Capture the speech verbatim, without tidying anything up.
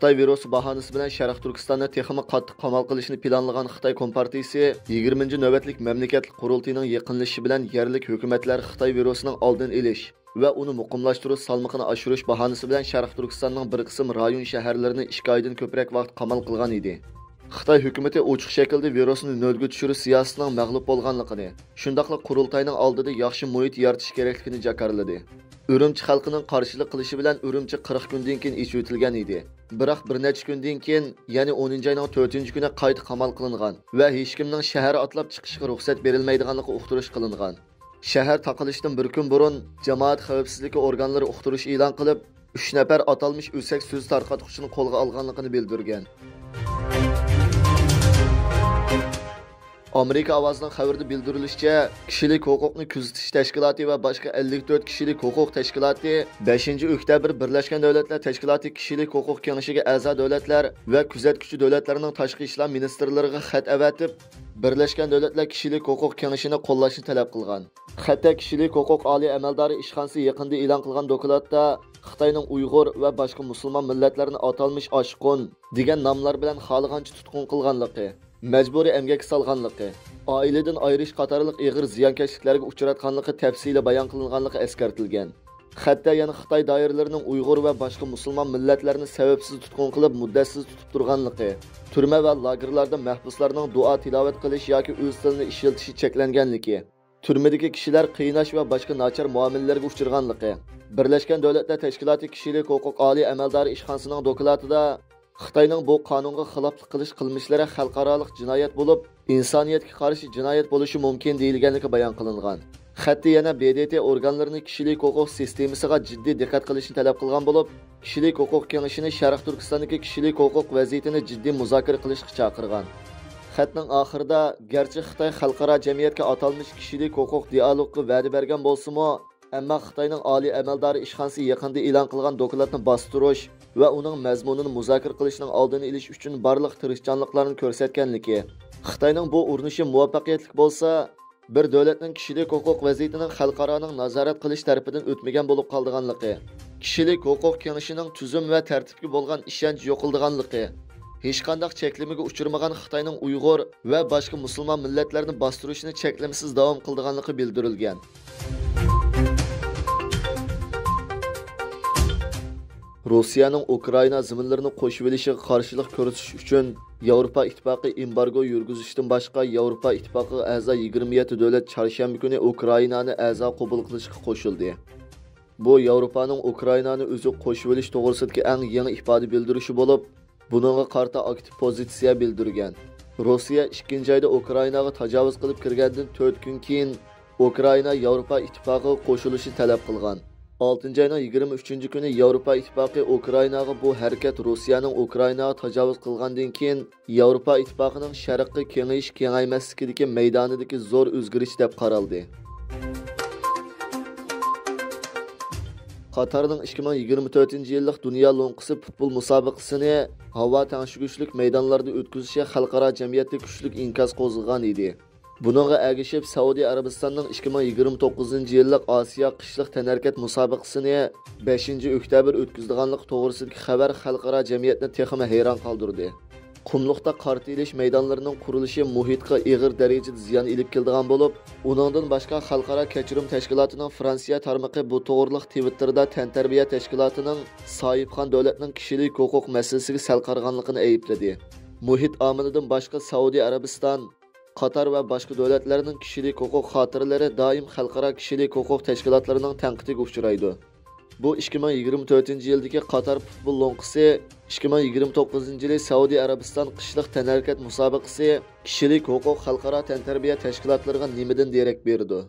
خىتاي ۋىرۇسى باھانىسى بىلەن شەرقىي تۈركىستاننى تېخىمۇ قاتتىق قامال قىلىشنى پىلانلىغان خىتاي كومپارتىيىسى يىگىرمىنچى نۆۋەتلىك مەملىكەتلىك قۇرۇلتىيىنىڭ يېقىنلىشىشى بىلەن يەرلىك ھۆكۈمەتلەر خىتاي ۋىرۇسىنىڭ ئالدىنى ئېلىش ۋە ئۇنى مۇقىملاشتۇرۇش سالمىقىنى ئاشۇرۇش باھانىسى بىلەن شەرقىي تۈركىستاننىڭ بىر قىسىم رايون شەھەرلىرىنى ئىككى ئايدىن كۆپرەك ۋاقىت قامال قىلغان ئىدى. خىتاي ھۆكۈمىتى ئوچۇق شەكىلدە ۋىرۇسنى نۆلگە چۈشۈرۈش سىياسىتىنىڭ مەغلۇپ بولغانلىقىنى، شۇنداقلا قۇرۇلتاينىڭ ئالدىدا ياخشى مۇھىت يارىتىش كېرەكلىكىنى جاكارلىدى. ئۈرۈمچى خەلقىنىڭ قارشىلىق قىلىشى بىلەن ئۈرۈمچى قىرىق كۈندىن كېيىن ئېچىۋېتىلگەن ئىدى. بىراق بىر نەچچە كۈندىن كېيىن، يەنى ئونىنچى ئاينىڭ تۆتىنچى كۈنى قايتا قامال قىلىنغان ۋە ھېچكىمنىڭ شەھەر ئاتلاپ چىقىشىغا رۇخسەت بېرىلمەيدىغانلىقى ئۇقتۇرۇش قىلىنغان. شەھەر تاقىلىشتىن بىر كۈن بۇرۇن جامائەت خەۋپسىزلىكى ئورگانلىرى ئۇقتۇرۇش ئېلان قىلىپ، ئۈچ نەپەر ئاتالمىش ئۆسەك سۆز تارقاتقۇچىنى قولغا ئالغانلىقىنى بىلدۈرگەن. ئامېرىكا ئاۋازىنىڭ خەۋىرىدە بىلدۈرۈلۈشىچە، كىشىلىك ھوقۇقنى كۆزىتىش تەشكىلاتى ۋە باشقا ئەللىك تۆت كىشىلىك ھوقۇق تەشكىلاتى بەشىنچى ئۆكتەبىر بىرلەشكەن دۆلەتلەر تەشكىلاتى كىشىلىك ھوقۇق كېڭىشىگە ئەزا دۆلەتلەر ۋە كۆزەتكۈچى دۆلەتلەرنىڭ تاشقى ئىشلار مىنىستىرلىرىغا خەت ئەۋەتىپ، بىرلەشكەن دۆلەتلەر كىشىلىك ھوقۇق كېڭىشىنى قوللاشنى تەلەپ قىلغان. خەتتە كىشىلىك ھوقۇق ئالىي ئەمەلدارى ئىشخانىسى يېقىندا ئېلان قىلغان دوكلاتتا خىتاينىڭ ئۇيغۇر ۋە باشقا مۇسۇلمان مىللەتلەرنى ئاتالمىش ئاشقۇن دېگەن ناملار بىلەن خالىغانچە تۇتقۇن قىلغانلىقى، مەجبۇرىي ئەمگەككە سالغانلىقى، ئائىلىدىن ئايرىش قاتارلىق ئېغىر زىيانكەشلىكلەرگە ئۇچراتقانلىقى تەپسىلىي بايان قىلىنغانلىقى ئەسكەرتىلگەن. خەتتە يەنە خىتاي دائىرىلىرىنىڭ ئۇيغۇر ۋە باشقا مۇسۇلمان مىللەتلەرنى سەۋەبسىز تۇتقۇن قىلىپ، مۇددەتسىز تۇتۇپ تۇرغانلىقى، تۈرمە ۋە لاگېرلاردا مەھبۇسلارنىڭ دۇئا تىلاۋەت قىلىش ياكى ئۆز تىلىنى ئىشلىتىشى چەكلەنگەنلىكى، تۈرمىدىكى كىشىلەر قىيناش ۋە باشقا ناچار مۇئامىلىلەرگە ئۇچرىغانلىقى، بىرلەشكەن دۆلەتلەر تەشكىلاتى كىشىلىك ھوقۇق ئالىي ئەمەلدارى ئىشخانىسىنىڭ دوكلاتىدا خىتاينىڭ بۇ قانۇنغا خىلاپلىق قىلىش قىلمىشلىرى خەلقئارالىق جىنايەت بولۇپ، ئىنسانىيەتكە قارشى جىنايەت بولۇشى مۇمكىن دېيىلگەنلىكى بايان قىلىنغان. خەتتە يەنە ب د ت ئورگانلىرىنى كىشىلىك ھوقۇق سىستېمىسىغا جىددىي دىققەت قىلىشنى تەلەپ قىلغان بولۇپ، كىشىلىك ھوقۇق كېڭىشىنى شەرقىي تۈركىستاندىكى كىشىلىك ھوقۇق ۋەزىيىتىنى جىددىي مۇزاكىرە قىلىشقا چاقىرغان. خەتنىڭ ئاخىرىدا، گەرچە خىتاي خەلقئارا جەمئىيەتكە ئاتالمىش كىشىلىك ھوقۇق دىئالوگقا ۋەدە بەرگەن بولسىمۇ، ئەمما خىتاينىڭ ئالىي ئەمەلدارى ئىشخانىسى يېقىندا ئېلان قىلغان دوكلاتنى باستۇرۇش ۋە ئۇنىڭ مەزمۇنىنى مۇزاكىرە قىلىشنىڭ ئالدىنى ئېلىش ئۈچۈن بارلىق تىرىشچانلىقلارنى كۆرسەتكەنلىكى، خىتاينىڭ بۇ ئۇرۇنۇشى مۇۋەپپەقىيەتلىك بولسا، بىر دۆلەتنىڭ كىشىلىك ھوقۇق ۋەزىيىتىنىڭ خەلقئارانىڭ نازارەت قىلىش تەرىپىدىن ئۆتمىگەن بولۇپ قالىدىغانلىقى، كىشىلىك ھوقۇق كېڭىشىنىڭ تۈزۈم ۋە تەرتىپكە بولغان ئىشەنچ يوقىلىدىغانلىقى، ھېچقانداق چەكلىمىگە ئۇچرىمىغان خىتاينىڭ ئۇيغۇر ۋە باشقا مۇسۇلمان مىللەتلەرنى باستۇرۇشىنى چەكلىمىسىز داۋام قىلىدىغانلىقى بىلدۈرۈلگەن. روسىيەنىڭ ئۇكرائىنا زېمىنلىرىنى قوشۇۋېلىشىغا قارشىلىق كۆرسىتىش ئۈچۈن، ياۋروپا ئىتتىپاقى ئېمبارگو يۈرگۈزۈشتىن باشقا، ياۋروپا ئىتتىپاقىغا ئەزا يىگىرمە يەتتە دۆلەت چارشەنبە كۈنى ئۇكرائىنانى ئەزا قوبۇل قىلىشقا قوشۇلدى. بۇ ياۋروپانىڭ ئۇكرائىنانى ئۆزىگە قوشۇۋېلىش توغرىسىدىكى ئەڭ يېڭى ئىپادە بىلدۈرۈشى بولۇپ، بۇنىڭغا قارىتا ئاكتىپ پوزىتسىيە بىلدۈرگەن. روسىيە ئىككىنچى ئايدا ئۇكرائىناغا تاجاۋۇز قىلىپ كىرگەندىن تۆت كۈن كېيىن، ئۇكرائىنا ياۋروپا ئىتتىپاقىغا قوشۇلۇشنى تەلەپ قىلغان. ئالتىنچى ئاينىڭ يىگىرمە ئۈچىنچى كۈنى ياۋروپا ئىتتىپاقى ئۇكرائىناغا بۇ ھەرىكەت روسىيەنىڭ ئۇكرائىناغا تاجاۋۇز قىلغاندىن كېيىن، ياۋروپا ئىتتىپاقىنىڭ شەرققە كېڭىيىش كېڭەيمەسلىكىدىكى مەيدانىدىكى زور ئۆزگىرىش دەپ قارالدى. قاتارنىڭ ئىككى مىڭ يىگىرمە تۆتىنچى يىللىق دۇنيا لوڭقىسى پۇتبول مۇسابىقىسىنى ھاۋا تەڭشىگۈچلۈك مەيدانلاردا ئۆتكۈزۈشى خەلقئارا جەمئىيەتتە كۈچلۈك ئىنكاس قوزغىغان ئىدى. بۇنىڭغا ئەگىشىپ، سەئۇدى ئەرەبىستاننىڭ ئىككى مىڭ يىگىرمە توققۇزىنچى يىللىق ئاسىيا قىشلىق تەنھەرىكەت مۇسابىقىسىنى بەشىنچى ئۆكتەبىر ئۆتكۈزىدىغانلىقى توغرىسىدىكى خەۋەر خەلقئارا جەمئىيەتنى تېخىمۇ ھەيران قالدۇردى. قۇملۇقتا قارتا ئېلىش مەيدانلىرىنىڭ قۇرۇلۇشى مۇھىتقا ئېغىر دەرىجىدە زىيان ئېلىپ كېلىدىغان بولۇپ، ئۇنىڭدىن باشقا، خەلقئارا كەچۈرۈم تەشكىلاتىنىڭ فرانسىيە تارمىقى بۇ توغرىلىق تىۋىتتېردا تەنتەربىيە تەشكىلاتىنىڭ ساھىبخان دۆلەتنىڭ كىشىلىك ھوقۇق مەسىلىسىگە سەل قارىغانلىقىنى ئەيىبلىدى. مۇھىت ئامىلىدىن باشقا، سەئۇدى ئەرەبىستان، قاتار ۋە باشقا دۆلەتلەرنىڭ كىشىلىك ھوقۇق خاتىرىلىرى دائىم خەلقئارا كىشىلىك ھوقۇق تەشكىلاتلىرىنىڭ تەنقىدىگە ئۇچرايدۇ. بۇ ئىككى مىڭ يىگىرمە تۆتىنچى يىلدىكى قاتار پۇتبول لوڭقىسى، ئىككى مىڭ يىگىرمە توققۇزىنچى يىلى سەئۇدى ئەرەبىستان قىشلىق تەنھەرىكەت مۇسابىقىسى كىشىلىك ھوقۇق خەلقئارا تەنتەربىيە تەشكىلاتلىرىغا نېمىدىن دېرەك بېرىدۇ؟